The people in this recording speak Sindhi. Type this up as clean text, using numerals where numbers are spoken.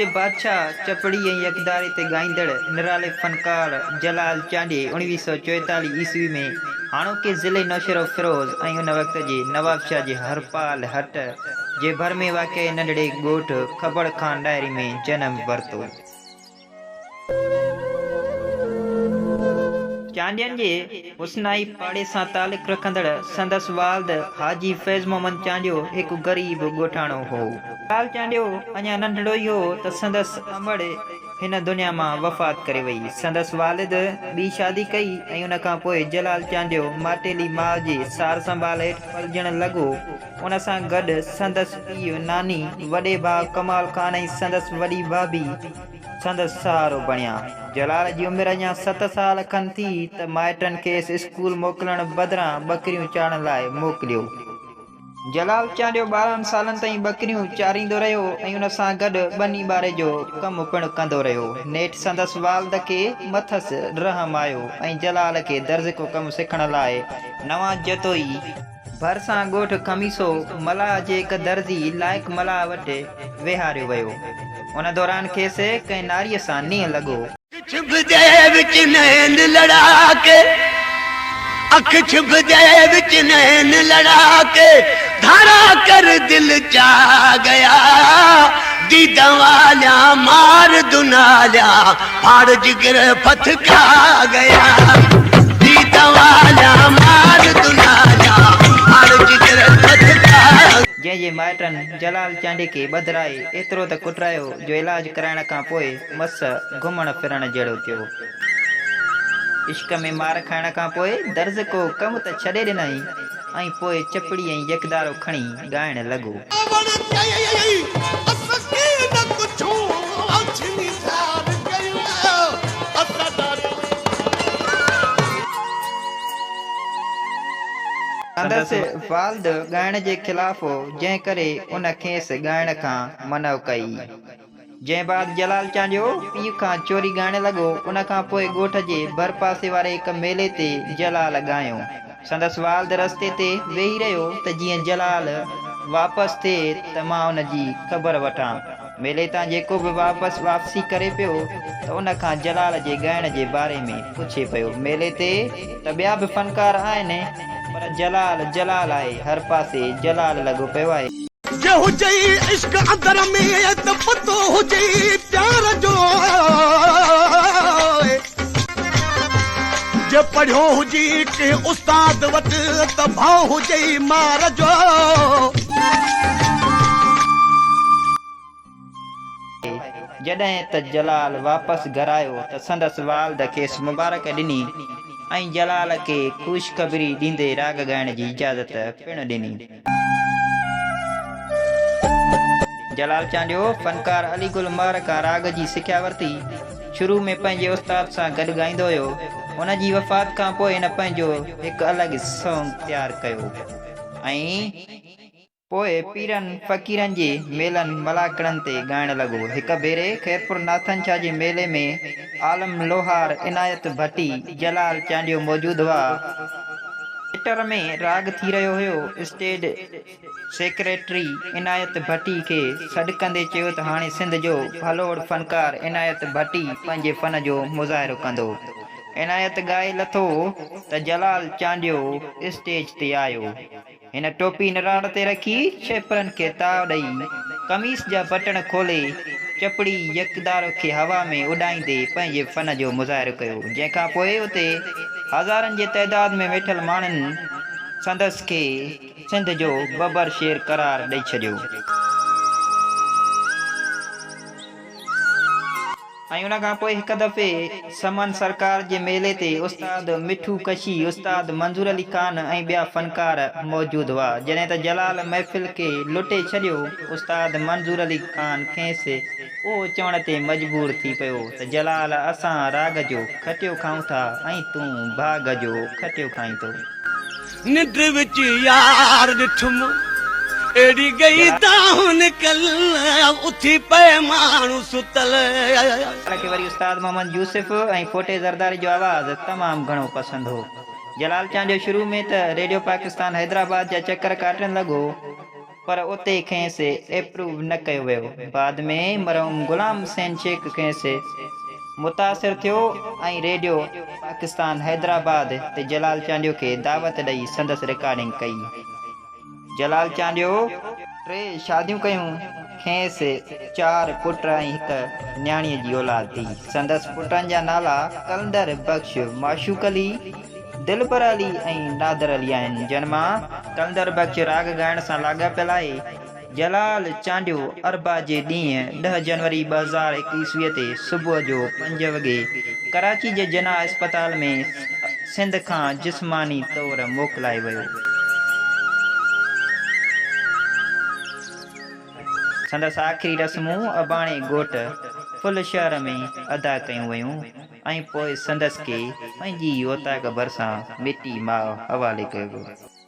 جي بادشاهه چپڙي ۽ يڪداري تي ڳائيندڙ نرالي فنڪار جلال چانڊيي 1944 عيسوي ۾ هاڻوڪي ضلعي نوشهروفيروز ۽ ان وقت جي نوابشاهه جي هرپال هٽ جي ڀر ۾ واقع ننڍڙي ڳوٺ کبڙ خان ڏاهري ۾ جنم ورتو. چانڊين جي حسنائي پاڙي سان تعلق رکندڙ سندس والد حاجي فيض محمد چانڊيو هڪ غريب ڳوٺاڻو هو. لال چانڊيو اڃا ننڍڙو ئي هو ته سندس امڙ هن دنيا مان وفات ڪري وئي. سندس والد ٻي شادي ڪئي ۽ ان کان پوء جلال چانڊيو ماٽيلي ماء جي سار سنڀال هيٺ پلجڻ لڳو. ان سان گڏ سندس پيء، ناني، وڏي ڀاء ڪمال خان ۽ سندس وڏي ڀاڀي، سندس سهارو بڻيا. جلال جي عمر اڃا ست سال کن ٿي ته مائٽن کيس اسڪول موڪلڻ بدران ٻڪريون چارڻ لاء موڪليو. جلال چانڊيو 12 سالن تائين ٻڪريون چاريندو رهيو ۽ ان سان گڏ ٻني ٻاري جو ڪم پڻ ڪندو رهيو. نيٺ سندس والد کي مٿس رحم آيو ۽ جلال کي درزڪو ڪم سکڻ لاء نوان جتوئي، ڀرسان ڳوٺ خميسو ملاح جي هڪ درزي لائق ملاح وٽ ويهاريو ويو. ان دوران کيس ڪنهن ناريء سان نينهن لڳو. اک ڇنڀ the وچ نين لڙا ڪي اک ڇنڀ the وچ نين لڙا ڪي ڌارا ڪر دل چا گيا ديدان واليان مار دناليان ڦاڙ جگر ڦٿڪا گيا ديدان واليان مار دناليان ڦاڙ جگر ڦٿڪا. جنهن جي مائٽن جلال چانڊيي کي ٻڌرائي ايترو ته ڪٽرايو جو علاج ڪرائڻ کان پوء مس گهمڻ ڦرڻ جهڙو ٿيو. عشق ۾ مار کائڻ کان پوء درزڪو ڪم ته ڇڏي ڏنائين ۽ پوء چپڙي ۽ يڪدارو کڻي ڳائڻ لڳو. سندس والد ڳائڻ جي خلاف هو، جنهن ڪري ان کيس ڳائڻ کان منع ڪئي. جنهن بعد جلال چانڊيو پيء کان چوري ڳائڻ لڳو. ان کان پوء ڳوٺ جي ڀرپاسي واري هڪ ميلي تي جلال ڳايو. سندس والد رستي تي ويهي رهيو ته جيئن جلال واپس ٿئي ته مان ان جي خبر وٺان. ميلي تان جيڪو به واپس واپسي ڪري پيو ته ان کان جلال جي ڳائڻ جي باري ۾ پڇي پيو. ميلي تي ته ٻيا به فنڪار آهن پر جلال جلال آهي، هر پاسي جلال لڳو پيو آهي. جي هجئي عشق اندر ۾ ته پتو هجئي پيار جو جي پڙهيو هجي ڪنهن استاد وٽ ته ڀؤ هجئي مار جو. جڏهن ته جلال واپس گهر آيو ته سندس والد کيس مبارڪ ڏني ۽ جلال کي خوشخبري ڏيندي راڳ ڳائڻ جي اجازت پڻ ڏني. جلال چانڊيو فنڪار علي گل مهر کان راڳ جي سکيا ورتي. شروع ۾ پنهنجي استاد سان گڏ ڳائيندو هيو. هن جي وفات کان پوء هن پنهنجو هڪ الڳ سونگ تيار ڪيو ۽ پوء پيرن فقيرن جي ميلن ملاکڙن تي ڳائڻ لڳو. هڪ ڀيري خيرپور ناٿن شاهه جي ميلي ۾ عالم لوهار عنايت ڀٽي، جلال چانڊيو موجود هئا. ٿيٽر ۾ راڳ ٿي رهيو هيو. اسٽيج سيڪريٽري عنايت ڀٽي کي سڏ ڪندي چيو ته هاڻي سنڌ جو ڀلوڙ فنڪار عنايت ڀٽي پنهنجي فن جو مظاهرو ڪندو. عنايت ڳائي لٿو ته جلال چانڊيو اسٽيج تي آيو. هن ٽوپي نراڙ تي رکي ڇيپرن کي تاء ڏئي قميص جا بٽڻ کولي چپڙي يڪدارو کي هوا ۾ اڏائيندي پنهنجي فن جو مظاهرو ڪيو، جنهن کان پوء اتي هزارن جي تعداد ۾ ويٺل ماڻهن سندس کي سنڌ جو ببر شير قرار ڏئي ڇڏيو. ۽ ان کان پوء هڪ دفعي سمن سرڪار جي ميلي تي استاد مٺو ڪشي، استاد منظور علي خان ۽ ٻيا فنڪار موجود هئا. جڏهن ته جلال محفل کي لٽي ڇڏيو، استاد منظور علي خان کيس اهو چوڻ تي مجبور ٿي پيو ته جلال اسان راڳ جو کٽيو کائون ٿا ۽ تون ڀاڳ جو کٽيو کائين ٿو. ننڊ وچ يار ڏٺم اهڙي گئي دانهن نڪل اٿي پئي ماڻهو ستل. جلال کي وري استاد محمد يوسف ۽ ڦوٽي زرداري جو آواز تمام گهڻو پسند هو. جلال چانڊيو شروع ۾ ته ريڊيو پاڪستان حيدرآباد جا چڪر ڪاٽڻ لڳو. پر اتي کيس ايپروو نه ڪيو ويو. بعد ۾ مرحوم غلام حسين شيخ کيس متاثر ٿيو ۽ ريڊيو پاڪستان حيدرآباد تي جلال چانڊيو کي دعوت ڏئي سندس رڪارڊنگ ڪئي. جلال چانڊيو ٽي شاديون ڪيون، کيس چار پٽ ۽ هڪ نياڻيء جي اولاد ٿي. سندس پٽن جا نالا قلندر بخش، معشوق علي، دلبر علي ۽ نادر علي آهن، جن مان قلندر بخش راڳ ڳائڻ سان لاڳاپيل آهي. جلال چانڊيو اربع جي ڏينهن ڏهه جنوري 2001 عيسويء تي صبح جو پنج وڳي ڪراچي جي جناح اسپتال ۾ سنڌ کان جسماني طور موڪلائي ويو. سندس آخري رسمون اباڻي ڳوٺ ڦل شهر ۾ ادا ڪيون ويون ۽ پوء سندس کي پنهنجي ئي اوطاق ڀرسان مٽي ماء حوالي ڪيو ويو.